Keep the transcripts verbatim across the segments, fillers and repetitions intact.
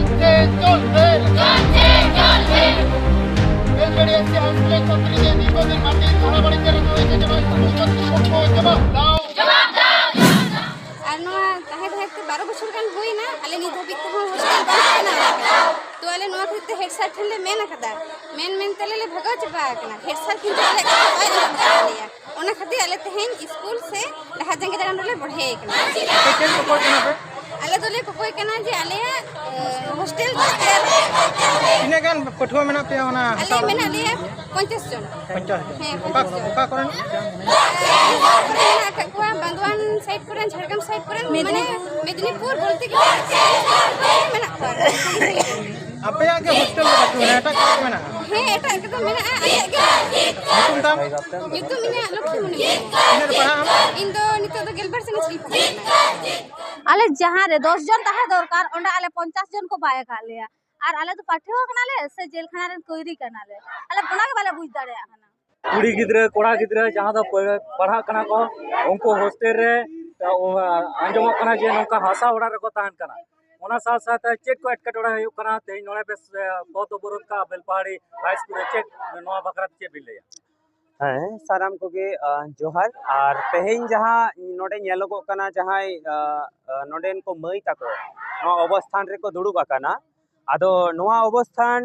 চলবে। এলকেডিএসসি হাই স্কুলের ছাত্রীদের দীর্ঘদিন মাটির ধরাবাড়িতে রাখা হয়েছে, যেন স্কুল কর্তৃপক্ষ জবাব দাও। ᱟᱨ ᱱᱚᱣᱟ ᱛᱟᱦᱮᱸ ᱛᱟᱦᱮᱸ ᱛᱮ ᱵᱟᱨᱚ ᱵᱚᱪᱷᱚᱨ ᱜᱟᱱ ᱦᱩᱭᱱᱟ, ᱟᱞᱮ ᱱᱤᱛ ᱫᱷᱟᱹᱵᱤᱡ ᱛᱮᱦᱚᱸ ᱦᱳᱥᱴᱮᱞ ᱵᱟᱝ ᱵᱮᱱᱟᱣ ᱟᱠᱟᱱᱟ᱾ ᱛᱚ ᱟᱞᱮ ᱱᱚᱣᱟ ᱠᱷᱟᱹᱛᱤᱨ ᱛᱮ ᱦᱮᱰ ᱥᱟᱨ ᱴᱷᱮᱱ ᱞᱮ ᱢᱮᱱ ᱟᱠᱟᱫᱟ, ᱢᱮᱱ ᱢᱮᱱ ᱛᱮ ᱟᱞᱮ ᱞᱮ ᱵᱷᱟᱜᱟᱣ ᱪᱟᱵᱟ ᱟᱠᱟᱱᱟ᱾ ᱦᱮᱰ ᱥᱟᱨ ᱠᱤᱱᱛᱩ ᱟᱞᱮ ᱠᱟᱛᱷᱟ ᱵᱟᱭ ᱟᱸᱡᱚᱢ ᱟᱠᱟᱫ ᱞᱮᱭᱟ᱾ ᱚᱱᱟ ᱠᱷᱟᱹᱛᱤᱨ ᱟᱞᱮ ᱛᱮᱦᱮᱧ ᱥᱠᱩᱞ ᱥᱮ ᱰᱟᱦᱟᱨ ᱡᱟᱸᱜᱮ ᱫᱟᱨᱟᱢ ᱨᱮᱞᱮ ᱵᱚᱲᱦᱮ ᱟᱠᱟᱱᱟ᱾ ᱟᱯᱮ ᱪᱮᱫ ᱠᱚᱠᱚᱭ ᱠᱟᱱᱟ ᱯᱮ? ᱟᱞᱮ ᱫᱚᱞᱮ ᱠᱚᱠᱚᱭ ᱠᱟᱱᱟ ᱡᱮ ᱟᱞᱮᱭᱟᱜ, ᱮ, ᱦᱳᱥᱴᱮᱞ ᱫᱚ ᱛᱮᱭᱟᱨ ᱨᱮ᱾ ᱛᱤᱱᱟᱹᱜ ᱜᱟᱱ ᱯᱟᱹᱴᱷᱩᱣᱟᱹ ᱢᱮᱱᱟᱜ ᱯᱮᱭᱟ ᱚᱱᱟ ᱟᱞᱮ ᱦᱟᱥᱟ ᱚᱲᱟᱜ? ᱢᱮᱱᱟᱜ ᱞᱮᱭᱟ ᱯᱚᱧᱪᱟᱥ ᱡᱚᱱ᱾ ᱯᱚᱧᱪᱟᱥ ᱡᱚᱱ᱾ ᱦᱮᱸ, ᱚᱠᱟ, ᱯᱚᱧᱪᱟᱥ ᱡᱚᱱ᱾ ᱚᱠᱟ ᱠᱚᱨᱮᱱ? ᱮ, ᱢᱮᱱᱟᱜ ᱟᱠᱟᱫ ᱠᱚᱣᱟ ᱵᱟᱸᱫᱣᱟᱱ ᱥᱟᱭᱤᱰ ᱠᱚᱨᱮᱱ, ᱡᱷᱟᱲᱜᱨᱟᱢ ᱥᱟᱭᱤᱰ ᱠᱚᱨᱮᱱ, ᱢᱟᱱᱮ ᱢᱮᱫᱤᱱᱤᱯᱩᱨ ᱵᱚᱞᱛᱮ ᱜᱮ ᱢᱮᱱᱟᱜ ᱠᱚᱣᱟ᱾ ᱟᱯᱮᱭᱟᱜ ᱜᱮ ᱦᱳᱥᱴᱮᱞ ᱫᱚ ᱵᱟᱹᱪᱩᱜ ᱟᱱᱟ, ᱮᱴᱟᱜ ᱠᱚ ᱢᱮᱱᱟᱜᱼᱟ? ᱦᱮᱸ, ᱮᱴᱟᱜ ᱨᱮᱫᱚ ᱢᱮᱱᱟᱜᱼᱟ, ᱟᱞᱮᱭᱟᱜ ᱜᱮ᱾ ᱧᱩᱛᱩᱢ ᱛᱟᱢ? ᱧᱩᱛᱩᱢ ᱤᱧᱟᱹᱜ ᱞᱚᱠᱠᱷᱤ ᱢᱩᱨᱢᱩ᱾ ᱛᱤᱱᱟᱹᱜ ᱨᱮ ᱯᱟᱲᱦᱟᱜ ᱟᱢ? ᱤᱧ ᱫᱚ ᱱᱤᱛᱚᱜ ᱫᱚ ᱜᱮᱞᱵᱟᱨ ᱪᱟᱱᱟᱪ ᱨᱤᱧ ᱯᱟᱲᱦᱟᱜ ᱠᱟᱱᱟ᱾ ᱟᱞᱮ ᱡᱟᱦᱟᱸ ᱨᱮ ᱫᱚᱥ ᱡᱚᱱ ᱛᱟᱦᱮᱸ ᱫᱚᱨᱠᱟᱨ, ᱚᱸᱰᱮ ᱟᱞᱮ ᱯᱚᱧᱪᱟᱥ ᱡᱚᱱ ᱠᱚ ᱵᱟᱭ ᱟᱠᱟᱫ ᱞᱮᱭᱟ᱾ ᱟᱨ ᱟᱞᱮ ᱫᱚ ᱯᱟᱹᱴᱷᱩᱣᱟᱹ ᱠᱟᱱᱟᱞᱮ ᱥᱮ ᱡᱮᱞ ᱠᱷᱟᱱᱟ ᱨᱮᱱ ᱠᱚᱭᱫᱤ ᱠᱟᱱᱟᱞᱮ? ᱟᱞᱮ ᱚᱱᱟ ᱜᱮ ᱵᱟᱞᱮ ᱵᱩᱡᱽ ᱫᱟᱲᱮᱭᱟᱜ ᱠᱟᱱᱟ᱾ ᱠᱩᱲᱤ ᱜᱤᱫᱽᱨᱟᱹ, ᱠᱚᱲᱟ ᱜᱤᱫᱽᱨᱟᱹ ᱡᱟᱦᱟᱸ ᱫᱚ ᱯᱟᱹ-, ᱯᱟᱲᱦᱟᱜ ᱠᱟᱱᱟ ᱠᱚ, ᱩᱱᱠᱩ ᱦᱳᱥᱴᱮᱞ ᱨᱮ, ᱟ, ᱟᱸᱡᱚᱢᱚᱜ ᱠᱟᱱᱟ ᱡᱮ ᱱᱚᱝᱠᱟ ᱦᱟᱥᱟ ᱚᱲᱟᱜ ᱨᱮᱠᱚ ᱛᱟᱦᱮᱱ ᱠᱟᱱᱟ᱾ ᱚᱱᱟ ᱥᱟᱶ ᱥᱟᱶᱛᱮ ᱪᱮᱫ ᱠᱚ ᱮᱴᱠᱮᱴᱚᱬᱮ ᱦᱩᱭᱩᱜ ᱠᱟᱱᱟ ᱛᱮᱦᱮᱧ ᱱᱚᱰᱮ ᱯᱮ, ᱮ, ᱯᱚᱫᱽ ᱚᱵᱚᱨᱳᱫᱷ ᱠᱟᱜᱼᱟ ᱵᱮᱞᱯᱟᱦᱟᱲᱤ ᱦᱟᱭ ᱥᱠᱩᱞ ᱨᱮ, ᱪᱮᱫ ᱱᱚᱣᱟ ᱵᱟᱠᱷᱨᱟ ᱛᱮ ᱪᱮᱫ ᱵᱤᱱ ᱞᱟᱹᱭᱟ? ᱦᱮᱸ, ᱥᱟᱱᱟᱢ ᱠᱚᱜᱮ, ᱟ, ᱡᱚᱦᱟᱨ᱾ ᱟᱨ ᱛᱮᱦᱮᱧ ᱡᱟᱦᱟᱸ ᱱᱚᱰᱮ ᱧᱮᱞᱚᱜᱚᱜ ᱠᱟᱱᱟ, ᱡᱟᱦᱟᱸᱭ, ᱟ, ᱟ, ᱱᱚᱰᱮᱱ ᱠᱚ ᱢᱟᱹᱭ ᱛᱟᱠᱚ ᱱᱚᱣᱟ ᱚᱵᱚᱥᱛᱷᱟᱱ ᱨᱮᱠᱚ ᱫᱩᱲᱩᱵ ᱟᱠᱟᱱᱟ, ᱟᱫᱚ ᱱᱚᱣᱟ ᱚᱵᱚᱥᱛᱷᱟᱱ,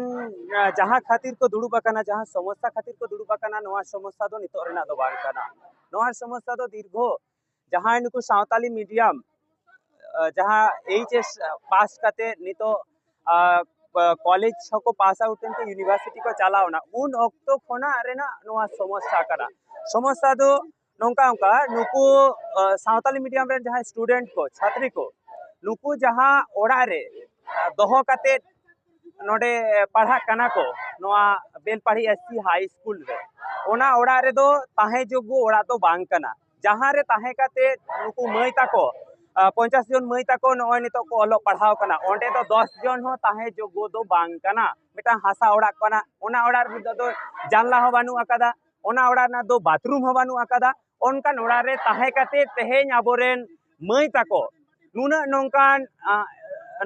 ᱟ, ᱡᱟᱦᱟᱸ ᱠᱷᱟᱹᱛᱤᱨ ᱠᱚ ᱫᱩᱲᱩᱵ ᱟᱠᱟᱱᱟ, ᱡᱟᱦᱟᱸ ᱥᱚᱢᱚᱥᱥᱟ ᱠᱷᱟᱹᱛᱤᱨ ᱠᱚ ᱫᱩᱲᱩᱵ ᱟᱠᱟᱱᱟ, ᱱᱚᱣᱟ ᱥᱚᱢᱚᱥᱥᱟ ᱫᱚ ᱱᱤᱛᱚᱜ ᱨᱮᱱᱟᱜ ᱫᱚ ᱵᱟᱝ ᱠᱟᱱᱟ᱾ ᱱᱚᱣᱟ ᱥᱚᱢᱚᱥᱥᱟ ᱫᱚ ᱫᱤᱨᱜᱷᱚ, ᱡᱟᱦᱟᱸᱭ ᱱᱩᱠᱩ ᱥᱟᱶᱛᱟᱞᱤ ᱢᱤᱰᱤᱭᱟᱢ, ᱟ, ᱡᱟᱦᱟᱸ ᱮᱭᱤᱪ ᱮᱥ ᱯᱟᱥ ᱠᱟᱛᱮ ᱱᱤᱛᱚᱜ, ᱟ, ᱠᱚ-, ᱠᱚᱞᱮᱡᱽ ᱦᱚᱸᱠᱚ ᱯᱟᱥ ᱟᱣᱩᱴ ᱮᱱᱛᱮ ᱤᱭᱩᱱᱤᱵᱷᱟᱨᱥᱤᱴᱤ ᱠᱚ ᱪᱟᱞᱟᱣᱱᱟ, ᱩᱱ ᱚᱠᱛᱚ ᱠᱷᱚᱱᱟᱜ ᱨᱮᱱᱟᱜ ᱱᱚᱣᱟ ᱥᱚᱢᱚᱥᱥᱟ ᱠᱟᱱᱟ᱾ ᱥᱚᱢᱚᱥᱥᱟ ᱫᱚ ᱱᱚᱝᱠᱟ, ᱚᱱᱠᱟ ᱱᱩᱠᱩ, ᱟ, ᱥᱟᱶᱛᱟᱞᱤ ᱢᱤᱰᱤᱭᱟᱢ ᱨᱮᱱ ᱡᱟᱦᱟᱸᱭ ᱥᱴᱩᱰᱮᱱᱴ ᱠᱚ, ᱪᱷᱟᱛᱨᱤ ᱠᱚ, ᱱᱩᱠᱩ ᱡᱟᱦᱟᱸ ᱚᱲᱟᱜ ᱨᱮ, ᱟ, ᱫᱚᱦᱚ ᱠᱟᱛᱮᱫ ᱱᱚᱰᱮ ᱯᱟᱲᱦᱟᱜ ᱠᱟᱱᱟ ᱠᱚ, ᱱᱚᱣᱟ ᱵᱮᱞᱯᱟᱦᱟᱲᱤ ᱮᱥ ᱥᱤ ᱦᱟᱭ ᱥᱠᱩᱞ ᱨᱮ, ᱚᱱᱟ ᱚᱲᱟᱜ ᱨᱮᱫᱚ ᱛᱟᱦᱮᱸ ᱡᱳᱜᱽᱜᱚ ᱚᱲᱟᱜ ᱫᱚ ᱵᱟᱝ ᱠᱟᱱᱟ᱾ ᱡᱟᱦᱟᱸ ᱨᱮ ᱛᱟᱦᱮᱸ ᱠᱟᱛᱮ ᱱᱩᱠᱩ ᱢᱟᱹᱭ ᱛᱟᱠᱚ, ᱟ, ᱯᱚᱧᱪᱟᱥ ᱡᱚᱱ ᱢᱟᱹᱭ ᱛᱟᱠᱚ ᱱᱚᱜᱼᱚᱭ ᱱᱤᱛᱚᱜ ᱠᱚ ᱚᱞᱚᱜ ᱯᱟᱲᱦᱟᱣ ᱠᱟᱱᱟ, ᱚᱸᱰᱮ ᱫᱚ ᱫᱚᱥ ᱡᱚᱱ ᱦᱚᱸ ᱛᱟᱦᱮᱸ ᱡᱳᱜᱽᱜᱚ ᱫᱚ ᱵᱟᱝ ᱠᱟᱱᱟ᱾ ᱢᱤᱫᱴᱟᱝ ᱦᱟᱥᱟ ᱚᱲᱟᱜ ᱠᱟᱱᱟ, ᱚᱱᱟ ᱚᱲᱟᱜ ᱨᱮᱫᱚ ᱫᱚ ᱡᱟᱱᱞᱟ ᱦᱚᱸ ᱵᱟᱹᱱᱩᱜ ᱟᱠᱟᱫᱟ, ᱚᱱᱟ ᱚᱲᱟᱜ ᱨᱮᱱᱟᱜ ᱫᱚ ᱵᱟᱛᱷᱨᱩᱢ ᱦᱚᱸ ᱵᱟᱹᱱᱩᱜ ᱟᱠᱟᱫᱟ᱾ ᱚᱱᱠᱟᱱ ᱚᱲᱟᱜ ᱨᱮ ᱛᱟᱦᱮᱸ ᱠᱟᱛᱮ ᱛᱮᱦᱮᱧ ᱟᱵᱚᱨᱮᱱ ᱢᱟᱹᱭ ᱛᱟᱠᱚ ᱱᱩᱱᱟᱹᱜ ᱱᱚᱝᱠᱟᱱ, ᱟ,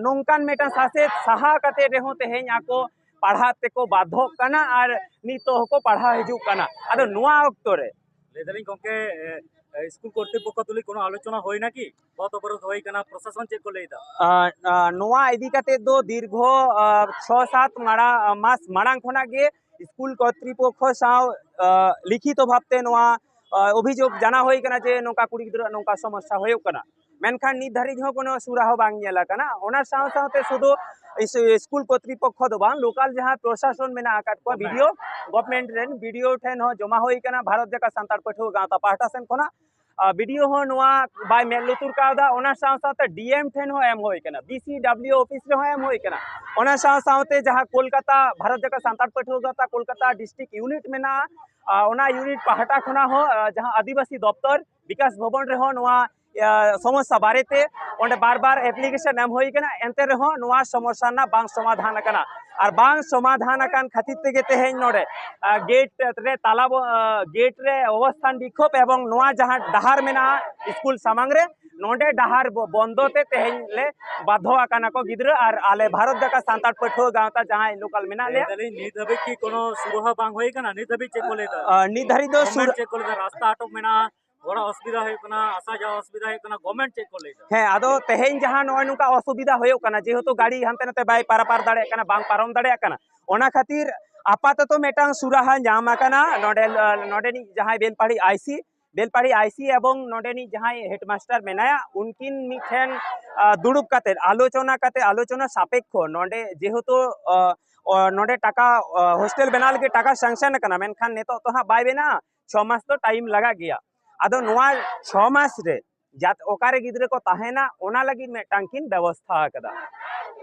ᱱᱚᱝᱠᱟᱱ ᱢᱤᱫᱴᱟᱝ ᱥᱟᱥᱮᱛ ᱥᱟᱦᱟ ᱠᱟᱛᱮ ᱨᱮᱦᱚᱸ ᱛᱮᱦᱮᱧ ᱟᱠᱚ ᱯᱟᱲᱦᱟᱜ ᱛᱮᱠᱚ ᱵᱟᱫᱽᱫᱷᱚᱜ ᱠᱟᱱᱟ ᱟᱨ ᱱᱤᱛᱚᱜ ᱦᱚᱸᱠᱚ ᱯᱟᱲᱦᱟᱣ ᱦᱤᱡᱩᱜ ᱠᱟᱱᱟ᱾ ᱟᱫᱚ ᱱᱚᱣᱟ ᱚᱠᱛᱚ ᱨᱮ ᱞᱟᱹᱭ ᱫᱟᱞᱤᱧ ᱜᱚᱢᱠᱮ, ᱮ, ᱮ, ᱥᱠᱩᱞ ᱠᱚᱨᱛᱨᱤᱯᱚᱠᱠᱷᱚ ᱛᱩᱞᱩᱡ ᱠᱳᱱᱳ ᱟᱞᱳᱪᱚᱱᱟ ᱦᱩᱭᱱᱟ ᱠᱤ? ᱯᱚᱛᱷ ᱚᱵᱚᱨᱳᱫᱷ ᱦᱩᱭ ᱠᱟᱱᱟ, ᱯᱨᱚᱥᱟᱥᱚᱱ ᱪᱮᱫ ᱠᱚ ᱞᱟᱹᱭ ᱮᱫᱟ? ᱟ, ᱟ, ᱱᱚᱣᱟ ᱤᱫᱤ ᱠᱟᱛᱮ ᱫᱚ ᱫᱤᱨᱜᱷᱚ, ᱟ, ᱪᱷᱚ ᱥᱟᱛ ᱢᱟᱲᱟᱝ, ᱢᱟᱥ ᱢᱟᱲᱟᱝ ᱠᱷᱚᱱᱟᱜ ᱜᱮ ᱥᱠᱩᱞ ᱠᱚᱨᱛᱨᱤᱯᱚᱠᱠᱷᱚ ᱥᱟᱶ, ᱟ, ᱞᱤᱠᱷᱤᱛᱚ ᱵᱷᱟᱵᱛᱮ ᱱᱚᱣᱟ, ᱟ, ᱚᱵᱷᱤᱡᱳᱜᱽ ᱡᱟᱱᱟᱣ ᱦᱩᱭ ᱠᱟᱱᱟ ᱡᱮ ᱱᱚᱝᱠᱟ ᱠᱩᱲᱤ ᱜᱤᱫᱽᱨᱟᱹ ᱱᱚᱝᱠᱟ ᱥᱚᱢᱚᱥᱥᱟ ᱦᱩᱭᱩᱜ ᱠᱟᱱᱟ, ᱢᱮᱱᱠᱷᱟᱱ ᱱᱤᱛ ᱫᱷᱟᱹᱨᱤᱡ ᱦᱚᱸ ᱠᱳᱱᱳ ᱥᱩᱨᱟᱦᱟ ᱵᱟᱝ ᱧᱮᱞ ᱟᱠᱟᱱᱟ᱾ ᱚᱱᱟ ᱥᱟᱶ ᱥᱟᱶᱛᱮ ᱥᱩᱫᱷᱩ ᱤᱥ-, ᱥᱠᱩᱞ ᱠᱚᱨᱛᱨᱤᱯᱚᱠᱠᱷᱚ ᱫᱚ ᱵᱟᱝ, ᱞᱳᱠᱟᱞ ᱡᱟᱦᱟᱸ ᱯᱨᱚᱥᱟᱥᱚᱱ ᱢᱮᱱᱟᱜ ᱟᱠᱟᱫ ᱠᱚᱣᱟ, ᱵᱤᱰᱤᱳ, ᱜᱚᱵᱷᱢᱮᱱᱴ ᱨᱮᱱ ᱵᱤᱰᱤᱳ ᱴᱷᱮᱱ ᱦᱚᱸ ᱡᱚᱢᱟ ᱦᱩᱭ ᱟᱠᱟᱱᱟ ᱵᱷᱟᱨᱚᱛ ᱡᱟᱠᱟᱛ ᱥᱟᱱᱛᱟᱲ ᱯᱟᱹᱴᱷᱩᱣᱟᱹ ᱜᱟᱶᱛᱟ ᱯᱟᱦᱴᱟ ᱥᱮᱱ ᱠᱷᱚᱱᱟᱜ᱾ ᱟᱨ ᱵᱤᱰᱤᱳ ᱦᱚᱸ ᱱᱚᱣᱟ ᱵᱟᱭ ᱢᱮᱫ ᱞᱩᱛᱩᱨ ᱠᱟᱣᱫᱟ᱾ ᱚᱱᱟ ᱥᱟᱶ ᱥᱟᱶᱛᱮ ᱰᱤᱮᱢ ᱴᱷᱮᱱ ᱦᱚᱸ ᱮᱢ ᱦᱩᱭ ᱟᱠᱟᱱᱟ, ᱵᱤᱥᱤᱰᱟᱵᱞᱤᱭᱩ ᱚᱯᱷᱤᱥ ᱨᱮᱦᱚᱸ ᱮᱢ ᱦᱩᱭ ᱟᱠᱟᱱᱟ᱾ ᱚᱱᱟ ᱥᱟᱶ ᱥᱟᱶᱛᱮ ᱡᱟᱦᱟᱸ ᱠᱳᱞᱠᱟᱛᱟ ᱵᱷᱟᱨᱚᱛ ᱡᱟᱠᱟᱛ ᱥᱟᱱᱛᱟᱲ ᱯᱟᱹᱴᱷᱩᱣᱟᱹ ᱜᱟᱶᱛᱟ ᱠᱳᱞᱠᱟᱛᱟ ᱰᱤᱥᱴᱨᱤᱠᱴ ᱤᱭᱩᱱᱤᱴ ᱢᱮᱱᱟᱜᱼᱟ, ᱟᱨ ᱚᱱᱟ ᱤᱭᱩᱱᱤᱴ ᱯᱟᱦᱴᱟ ᱠᱷᱚᱱᱟᱜ ᱦᱚᱸ, ᱟᱨ ᱡᱟᱦᱟᱸ ᱟᱹᱫᱤᱵᱟᱹᱥᱤ ᱫᱚᱯᱛᱚᱨ ᱵᱤᱠᱟᱥ ᱵᱷᱚᱵᱚᱱ ᱨᱮᱦᱚᱸ ᱱᱚᱣᱟ, ᱟᱨ ᱥᱚᱢᱚᱥᱥᱟ ᱵᱟᱨᱮᱛᱮ ᱚᱸᱰᱮ ᱵᱟᱨ ᱵᱟᱨ ᱮᱯᱞᱤᱠᱮᱥᱚᱱ ᱮᱢ ᱦᱩᱭ ᱟᱠᱟᱱᱟ, ᱮᱱᱛᱮ ᱨᱮᱦᱚᱸ ᱱᱚᱣᱟ ᱥᱚᱢᱚᱥᱥᱟ ᱨᱮᱱᱟᱜ ᱵᱟᱝ ᱥᱚᱢᱟᱫᱷᱟᱱ ᱟᱠᱟᱱᱟ᱾ ᱟᱨ ᱵᱟᱝ ᱥᱚᱢᱟᱫᱷᱟᱱ ᱟᱠᱟᱱ ᱠᱷᱟᱹᱛᱤᱨ ᱛᱮᱜᱮ ᱛᱮᱦᱮᱧ ᱱᱚᱰᱮ, ᱟᱨ ᱜᱮᱴ ᱨᱮ ᱛᱟᱞᱟ ᱵᱚ-, ᱟᱨ ᱜᱮᱴ ᱨᱮ ᱚᱵᱚᱥᱛᱷᱟᱱ ᱵᱤᱠᱷᱳᱵ ᱮᱵᱚᱝ ᱱᱚᱣᱟ ᱡᱟᱦᱟᱸ ᱰᱟᱦᱟᱨ ᱢᱮᱱᱟᱜᱼᱟ ᱥᱠᱩᱞ ᱥᱟᱢᱟᱝ ᱨᱮ, ᱱᱚᱰᱮ ᱰᱟᱦᱟᱨ ᱵᱚ-, ᱵᱚᱱᱫᱚ ᱛᱮ ᱛᱮᱦᱮᱧ ᱞᱮ ᱵᱟᱫᱷᱚ ᱟᱠᱟᱱᱟ ᱠᱚ ᱜᱤᱫᱽᱨᱟᱹ ᱟᱨ ᱟᱞᱮ ᱵᱷᱟᱨᱚᱛ ᱡᱟᱠᱟᱛ ᱥᱟᱱᱛᱟᱲ ᱯᱟᱹᱴᱷᱩᱣᱟᱹ ᱜᱟᱶᱛᱟ ᱡᱟᱦᱟᱸᱭ ᱞᱳᱠᱟᱞ ᱢᱮᱱᱟᱜ ᱞᱮᱭᱟ᱾ ᱞᱟᱹᱭ ᱫᱟᱞᱤᱧ ᱱᱤᱛ ᱦᱟᱹᱵᱤᱡ ᱠᱤ ᱠᱳᱱᱳ ᱥᱩᱨᱟᱦᱟ ᱵᱟᱝ ᱦᱩᱭ ᱟᱠᱟᱱᱟ? ᱱᱤᱛ ᱦᱟᱹᱵᱤᱡ ᱪᱮᱫ ᱠᱚ ᱞᱟᱹᱭ ᱮᱫᱟ? ᱟᱨ ᱱᱤᱛ ᱫᱷᱟᱹᱨᱤᱡ ᱫᱚ ᱜᱚᱵᱷᱢᱮᱱᱴ ᱥᱩᱨ- ᱪᱮᱫ ᱠᱚ ᱞᱟᱹᱭ ᱮᱫᱟ? ᱨᱟᱥᱛᱟ ᱟᱴᱚᱠ ᱢᱮᱱᱟᱜᱼᱟ, ᱦᱚᱲᱟᱜ ᱚᱥᱩᱵᱤᱫᱷᱟ ᱦᱩᱭᱩᱜ ᱠᱟᱱᱟ, ᱟᱥᱟ ᱡᱟᱣᱟ ᱚᱥᱩᱵᱤᱫᱷᱟ ᱦᱩᱭᱩᱜ ᱠᱟᱱᱟ, ᱜᱚᱵᱷᱢᱮᱱᱴ ᱪᱮᱫ ᱠᱚ ᱞᱟᱹᱭ ᱮᱫᱟ? ᱦᱮᱸ, ᱟᱫᱚ ᱛᱮᱦᱮᱧ ᱡᱟᱦᱟᱸ ᱱᱚᱜᱼᱚᱭ ᱱᱚᱝᱠᱟ ᱚᱥᱩᱵᱤᱫᱷᱟ ᱦᱩᱭᱩᱜ ᱠᱟᱱᱟ, ᱡᱮᱦᱮᱛᱩ ᱜᱟᱹᱰᱤ ᱦᱟᱱᱛᱮ ᱱᱟᱛᱮ ᱵᱟᱭ ᱯᱟᱨᱟᱯᱟᱨ ᱫᱟᱲᱮᱭᱟᱜ ᱠᱟᱱᱟ, ᱵᱟᱝ ᱯᱟᱨᱚᱢ ᱫᱟᱲᱮᱭᱟᱜ ᱠᱟᱱᱟ, ᱚᱱᱟ ᱠᱷᱟᱹᱛᱤᱨ ᱟᱯᱟᱛᱚᱛᱚ ᱢᱤᱫᱴᱟᱝ ᱥᱩᱨᱟᱦᱟ ᱧᱟᱢ ᱟᱠᱟᱱᱟ ᱱᱚᱰᱮ, ᱱᱚᱰᱮᱱᱤᱡ ᱡᱟᱦᱟᱸᱭ ᱵᱮᱞᱯᱟᱦᱟᱲᱤ ᱟᱭᱥᱤ, ᱵᱮᱞᱯᱟᱦᱟᱲᱤ ᱟᱭᱥᱤ ᱮᱵᱚᱝ ᱱᱚᱰᱮᱱᱤᱡ ᱡᱟᱦᱟᱸᱭ ᱦᱮᱰᱢᱟᱥᱴᱟᱨ ᱢᱮᱱᱟᱭᱟ, ᱩᱱᱠᱤᱱ ᱢᱤᱫᱴᱷᱮᱱ, ᱟ, ᱫᱩᱲᱩᱵ ᱠᱟᱛᱮ, ᱟᱞᱳᱪᱚᱱᱟ ᱠᱟᱛᱮ, ᱟᱞᱳᱪᱚᱱᱟ ᱥᱟᱯᱮᱠᱠᱷᱚ ᱱᱚᱰᱮ ᱡᱮᱦᱮᱛᱩ, ᱟ, ᱚ, ᱱᱚᱰᱮ ᱴᱟᱠᱟ, ᱟ, ᱦᱳᱥᱴᱮᱞ ᱵᱮᱱᱟᱣ ᱞᱟᱹᱜᱤᱫ ᱴᱟᱠᱟ ᱥᱮᱝᱥᱚᱱ ᱟᱠᱟᱱᱟ, ᱢᱮᱱᱠᱷᱟᱱ ᱱᱤᱛᱚᱜ ᱛᱚ ᱦᱟᱸᱜ ᱵᱟᱭ ᱵᱮᱱᱟᱜᱼᱟ, ᱪᱷᱚ ᱢᱟᱥ ᱫᱚ ᱴᱟᱭᱤᱢ ᱞᱟᱜᱟᱜ ᱜᱮᱭᱟ᱾ ᱟᱫᱚ ᱱᱚᱣᱟ ᱪᱷᱚ ᱢᱟᱥ ᱨᱮ ᱡᱟᱛ-, ᱚᱠᱟᱨᱮ ᱜᱤᱫᱽᱨᱟᱹ ᱠᱚ ᱛᱟᱦᱮᱱᱟ, ᱚᱱᱟ ᱞᱟᱹᱜᱤᱫ ᱢᱤᱫᱴᱟᱝ ᱠᱤᱱ ᱵᱮᱵᱚᱥᱛᱷᱟ ᱟᱠᱟᱫᱟ᱾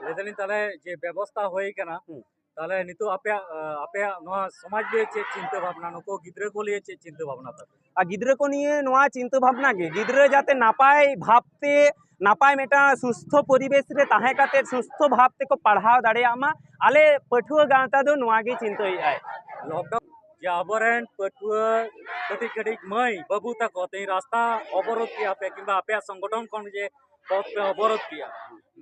ᱞᱟᱹᱭ ᱫᱟᱞᱤᱧ ᱛᱟᱦᱞᱮ ᱡᱮ ᱵᱮᱵᱚᱥᱛᱷᱟ ᱦᱩᱭ ᱟᱠᱟᱱᱟ, ᱦᱩᱸ᱾ ᱛᱟᱦᱞᱮ ᱱᱤᱛᱚᱜ ᱟᱯᱮᱭᱟᱜ, ᱟ, ᱟᱯᱮᱭᱟᱜ ᱱᱚᱣᱟ ᱥᱚᱢᱟᱡᱽ ᱞᱤᱭᱮ ᱪᱮᱫ ᱪᱤᱱᱛᱟᱹ ᱵᱷᱟᱵᱽᱱᱟ, ᱱᱩᱠᱩ ᱜᱤᱫᱽᱨᱟᱹ ᱠᱚ ᱞᱤᱭᱮ ᱪᱮᱫ ᱪᱤᱱᱛᱟᱹ ᱵᱷᱟᱵᱽᱱᱟ ᱛᱟᱯᱮ? ᱟᱨ ᱜᱤᱫᱽᱨᱟᱹ ᱠᱚ ᱱᱤᱭᱮ ᱱᱚᱣᱟ ᱪᱤᱱᱛᱟᱹ ᱵᱷᱟᱵᱽᱱᱟ ᱜᱮ, ᱜᱤᱫᱽᱨᱟᱹ ᱡᱟᱛᱮ ᱱᱟᱯᱟᱭ ᱵᱷᱟᱵᱽᱛᱮ, ᱱᱟᱯᱟᱭ ᱢᱤᱫᱴᱟᱝ ᱥᱩᱥᱛᱷᱚ ᱯᱚᱨᱤᱵᱮᱥ ᱨᱮ ᱛᱟᱦᱮᱸ ᱠᱟᱛᱮ ᱥᱩᱥᱛᱷᱚ ᱵᱷᱟᱵᱽ ᱛᱮᱠᱚ ᱯᱟᱲᱦᱟᱣ ᱫᱟᱲᱮᱭᱟᱜ ᱢᱟ, ᱟᱞᱮ ᱯᱟᱹᱴᱷᱩᱣᱟᱹ ᱜᱟᱶᱛᱟ ᱫᱚ ᱱᱚᱣᱟ ᱜᱮ ᱪᱤᱱᱛᱟᱹᱭᱮᱫᱼᱟᱭ᱾ ᱞᱚᱠᱰᱟᱣᱩᱱ ᱡᱮ ᱟᱵᱚᱨᱮᱱ ᱯᱟᱹᱴᱷᱩᱣᱟᱹ ᱠᱟᱹᱴᱤᱡ ᱠᱟᱹᱴᱤᱡ ᱢᱟᱹᱭ ᱵᱟᱹᱵᱩ ᱛᱟᱠᱚ ᱛᱮᱦᱮᱧ ᱨᱟᱥᱛᱟ ᱚᱵᱚᱨᱳᱫᱷ ᱠᱮᱜᱼᱟ ᱯᱮ, ᱠᱤᱝᱵᱟ ᱟᱯᱮᱭᱟᱜ ᱥᱚᱝᱜᱚᱴᱷᱚᱱ ᱠᱷᱚᱱ ᱡᱮ ᱯᱚᱛᱷ ᱯᱮ ᱚᱵᱚᱨᱳᱫᱷ ᱠᱮᱜᱼᱟ,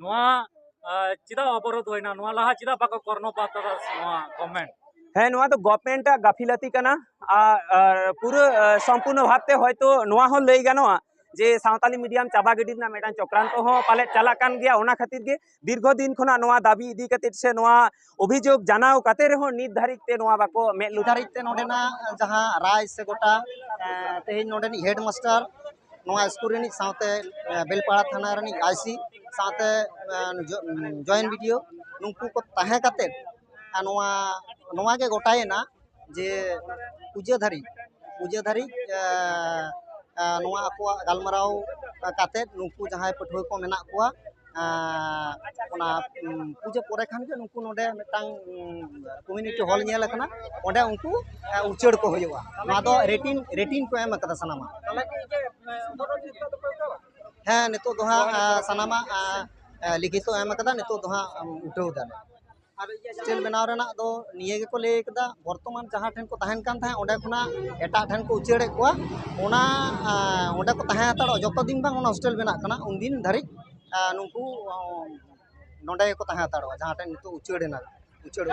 ᱱᱚᱣᱟ ᱟᱨ ᱪᱮᱫᱟᱜ ᱚᱵᱚᱨᱳᱫᱷ ᱦᱩᱭᱱᱟ? ᱱᱚᱣᱟ ᱞᱟᱦᱟ ᱪᱮᱫᱟᱜ ᱵᱟᱠᱚ ᱠᱚᱨᱱᱚᱯᱟᱛ ᱟᱠᱟᱫᱟ ᱱᱚᱣᱟ ᱜᱚᱵᱷᱢᱮᱱᱴ? ᱦᱮᱸ, ᱱᱚᱣᱟ ᱫᱚ ᱜᱚᱵᱷᱢᱮᱱᱴ ᱟᱜ ᱜᱟᱹᱯᱷᱤᱞᱟᱹᱛᱤ ᱠᱟᱱᱟ᱾ ᱟᱨ, ᱟᱨ ᱯᱩᱨᱟᱹ, ᱟᱨ ᱥᱚᱢᱯᱩᱨᱱᱚ ᱵᱷᱟᱵᱽᱛᱮ ᱦᱚᱭᱛᱳ ᱱᱚᱣᱟ ᱦᱚᱸ ᱞᱟᱹᱭ ᱜᱟᱱᱚᱜᱼᱟ ᱡᱮ ᱥᱟᱶᱛᱟᱞᱤ ᱢᱤᱰᱤᱭᱟᱢ ᱪᱟᱵᱟ ᱜᱤᱰᱤ ᱨᱮᱱᱟᱜ ᱢᱤᱫᱴᱟᱝ ᱪᱚᱠᱨᱟᱱᱛᱚ ᱦᱚᱸ ᱯᱟᱞᱮᱫ ᱪᱟᱞᱟᱜ ᱠᱟᱱ ᱜᱮᱭᱟ᱾ ᱚᱱᱟ ᱠᱷᱟᱹᱛᱤᱨ ᱜᱮ ᱫᱤᱨᱜᱷᱚ ᱫᱤᱱ ᱠᱷᱚᱱᱟᱜ ᱱᱚᱣᱟ ᱫᱟᱹᱵᱤ ᱤᱫᱤ ᱠᱟᱛᱮ ᱥᱮ ᱱᱚᱣᱟ ᱚᱵᱷᱤᱡᱳᱜᱽ ᱡᱟᱱᱟᱣ ᱠᱟᱛᱮ ᱨᱮᱦᱚᱸ ᱱᱤᱛ ᱫᱷᱟᱹᱨᱤᱡ ᱛᱮ ᱱᱚᱣᱟ ᱵᱟᱠᱚ ᱢᱮᱫ ᱞᱩ ᱫᱷᱟᱹᱨᱤᱡ ᱛᱮ ᱱᱚᱰᱮᱱᱟᱜ ᱡᱟᱦᱟᱸ ᱨᱟᱭ ᱥᱮ ᱜᱚᱴᱟ, ᱮᱸ, ᱛᱮᱦᱮᱧ ᱱᱚᱰᱮᱱᱤᱡ ᱦᱮᱰ ᱢᱟᱥᱴᱟᱨ, ᱱᱚᱣᱟ ᱥᱠᱩᱞ ᱨᱤᱱᱤᱡ ᱥᱟᱶᱛᱮ, ᱮᱸ, ᱵᱮᱞᱯᱟᱲᱟ ᱛᱷᱟᱱᱟ ᱨᱤᱱᱤᱡ ᱟᱭ ᱥᱤ ᱥᱟᱶᱛᱮ, ᱮᱸ, ᱡᱚ-, ᱡᱚᱭᱮᱱᱴ ᱵᱤ ᱰᱤ ᱳ, ᱱᱩᱠᱩ ᱠᱚ ᱛᱟᱦᱮᱸ ᱠᱟᱛᱮ, ᱟᱨ ᱱᱚᱣᱟ, ᱱᱚᱣᱟ ᱜᱮ ᱜᱚᱴᱟᱭᱮᱱᱟ ᱡᱮ ᱯᱩᱡᱟᱹ ᱫᱷᱟᱹᱨᱤᱡ, ᱯᱩᱡᱟᱹ ᱫᱷᱟᱹᱨᱤᱡ, ᱮᱸ, ᱮᱸ, ᱱᱚᱣᱟ ᱟᱠᱚᱣᱟᱜ ᱜᱟᱞᱢᱟᱨᱟᱣ ᱠᱟᱛᱮ ᱱᱩᱠᱩ ᱡᱟᱦᱟᱸᱭ ᱯᱟᱹᱴᱷᱩᱣᱟᱹ ᱠᱚ ᱢᱮᱱᱟᱜ ᱠᱚᱣᱟ, ᱮᱸ, ᱚᱱᱟ, ᱩᱸ, ᱯᱩᱡᱟᱹ ᱯᱚᱨᱮ ᱠᱷᱟᱱ ᱜᱮ ᱱᱩᱠᱩ ᱱᱚᱰᱮ ᱢᱤᱫᱴᱟᱝ, ᱩᱸ, ᱠᱚᱢᱤᱭᱩᱱᱤᱴᱤ ᱦᱚᱞ ᱧᱮᱞ ᱟᱠᱟᱱᱟ, ᱚᱸᱰᱮ ᱩᱱᱠᱩ, ᱮᱸ, ᱩᱪᱟᱹᱲ ᱠᱚ ᱦᱩᱭᱩᱜᱼᱟ᱾ ᱱᱚᱣᱟ ᱫᱚ ᱨᱮᱴᱤᱱ, ᱨᱮᱴᱤᱱ ᱠᱚ ᱮᱢ ᱟᱠᱟᱫᱟ ᱥᱟᱱᱟᱢᱟᱜ᱾ ᱦᱮᱸ, ᱱᱤᱛᱚᱜ ᱫᱚ ᱦᱟᱸᱜ, ᱮᱸ, ᱥᱟᱱᱟᱢᱟᱜ, ᱮᱸ, ᱮᱸ, ᱞᱤᱠᱷᱤᱛᱚ ᱮᱢ ᱟᱠᱟᱫᱟ, ᱱᱤᱛᱚᱜ ᱫᱚ ᱦᱟᱸᱜ, ᱮᱸ, ᱩᱴᱷᱟᱹᱣ ᱫᱟᱞᱮ᱾ ᱦᱳᱥᱴᱮᱞ ᱵᱮᱱᱟᱣ ᱨᱮᱱᱟᱜ ᱫᱚ ᱱᱤᱭᱟᱹ ᱜᱮᱠᱚ ᱞᱟᱹᱭ ᱠᱟᱫᱟ, ᱵᱚᱨᱛᱚᱢᱟᱱ ᱡᱟᱦᱟᱸ ᱴᱷᱮᱱ ᱠᱚ ᱛᱟᱦᱮᱱ ᱠᱟᱱ ᱛᱟᱦᱮᱸᱫ, ᱚᱸᱰᱮ ᱠᱷᱚᱱᱟᱜ ᱮᱴᱟᱜ ᱴᱷᱮᱱ ᱠᱚ ᱩᱪᱟᱹᱲᱮᱫ ᱠᱚᱣᱟ᱾ ᱚᱱᱟ, ᱟᱸ, ᱚᱸᱰᱮ ᱠᱚ ᱛᱟᱦᱮᱸ ᱦᱟᱛᱟᱲᱚᱜᱼᱟ, ᱡᱚᱛᱚ ᱫᱤᱱ ᱵᱟᱝ ᱚᱱᱟ ᱦᱳᱥᱴᱮᱞ ᱵᱮᱱᱟᱜ ᱠᱟᱱᱟ, ᱩᱱᱫᱤᱱ ᱫᱷᱟᱹᱨᱤᱡ, ᱟᱸ, ᱱᱩᱠᱩ, ᱟᱸ, ᱱᱚᱸᱰᱮ ᱜᱮᱠᱚ ᱛᱟᱦᱮᱸ ᱦᱟᱛᱟᱲᱚᱜᱼᱟ, ᱡᱟᱦᱟᱸ ᱴᱷᱮᱱ ᱱᱤᱛᱚᱜ ᱩᱪᱟᱹᱲ ᱮᱱᱟ, ᱩᱪᱟᱹᱲ᱾